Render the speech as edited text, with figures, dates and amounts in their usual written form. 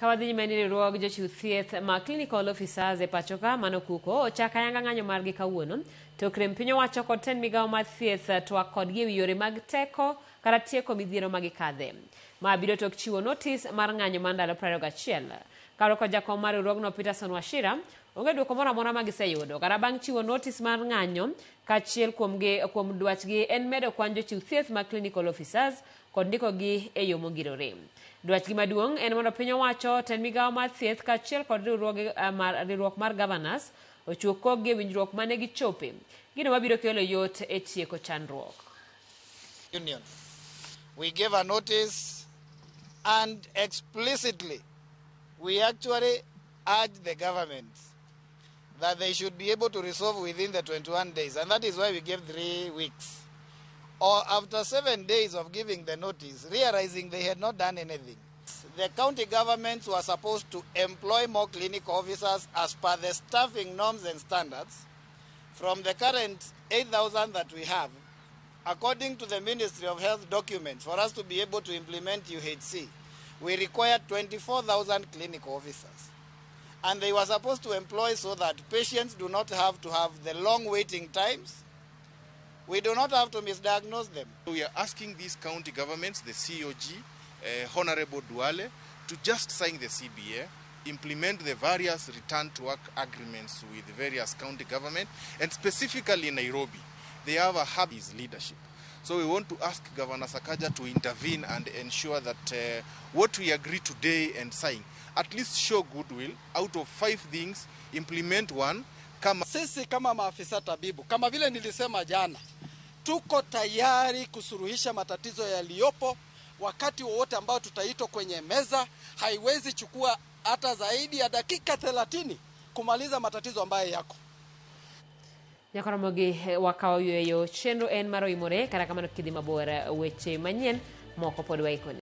Ka wadhi nyime ni riwruog jochiw thieth ma clinical officers e pacho ka mano kuko ochako ayanga ng'anyo margi kawuono tok rem piny owacho kod tend migawo mar thieth twak kodgi ewi yore mag teko kata tieko midhiero ma gikadhe. Ma biro tok chiwo notis mar ng'anyo mar ndalo 21. Kaluwore kod jakom mar riwruogno Peterson Wachira, onge duoko moro amora ma giseyudo kata bang' chiwo notis mar ng'anyo ka achiel kuomgi kuom dwachgi en medo kwan jochiw thieth mag clinical officers kod ndikogi e yo mongirore. Dwachgi maduong' en mondo piny owacho, tend migawo mar thieth kaachiel kod riwruoge mar riwruok mar governors ochiw kokgi e winjruok mane gichope. Gino mabiro kelo yot e tieko chandruok. Union. We gave a notice and explicitly we actually urged the government that they should be able to resolve within the 21 days, and that is why we gave 3 weeks. Or after 7 days of giving the notice, realizing they had not done anything, the county governments were supposed to employ more clinical officers as per the staffing norms and standards from the current 8,000 that we have. According to the Ministry of Health documents, for us to be able to implement UHC, we required 24,000 clinical officers. And they were supposed to employ so that patients do not have to have the long waiting times. We do not have to misdiagnose them. We are asking these county governments, the COG, Honorable Duale, to just sign the CBA, implement the various return to work agreements with various county government, and specifically in Nairobi. They have a hub is leadership. So we want to ask Governor Sakaja to intervene and ensure that what we agree today and sign, at least show goodwill. Out of five things, implement one. Kama Sisi kama maafisa tabibu, kama vile nilisema jana, tuko tayari kusuluhisha matatizo yaliyopo wakati wowote ambao tutaitwa kwenye meza. Haiwezi chukua hata zaidi ya dakika 30 kumaliza matatizo ambayo yako. Nyakoromogi wakawo yweyo chenro en mar oimore kata kamano kidhi mabor weche manyien moko pod waikoni.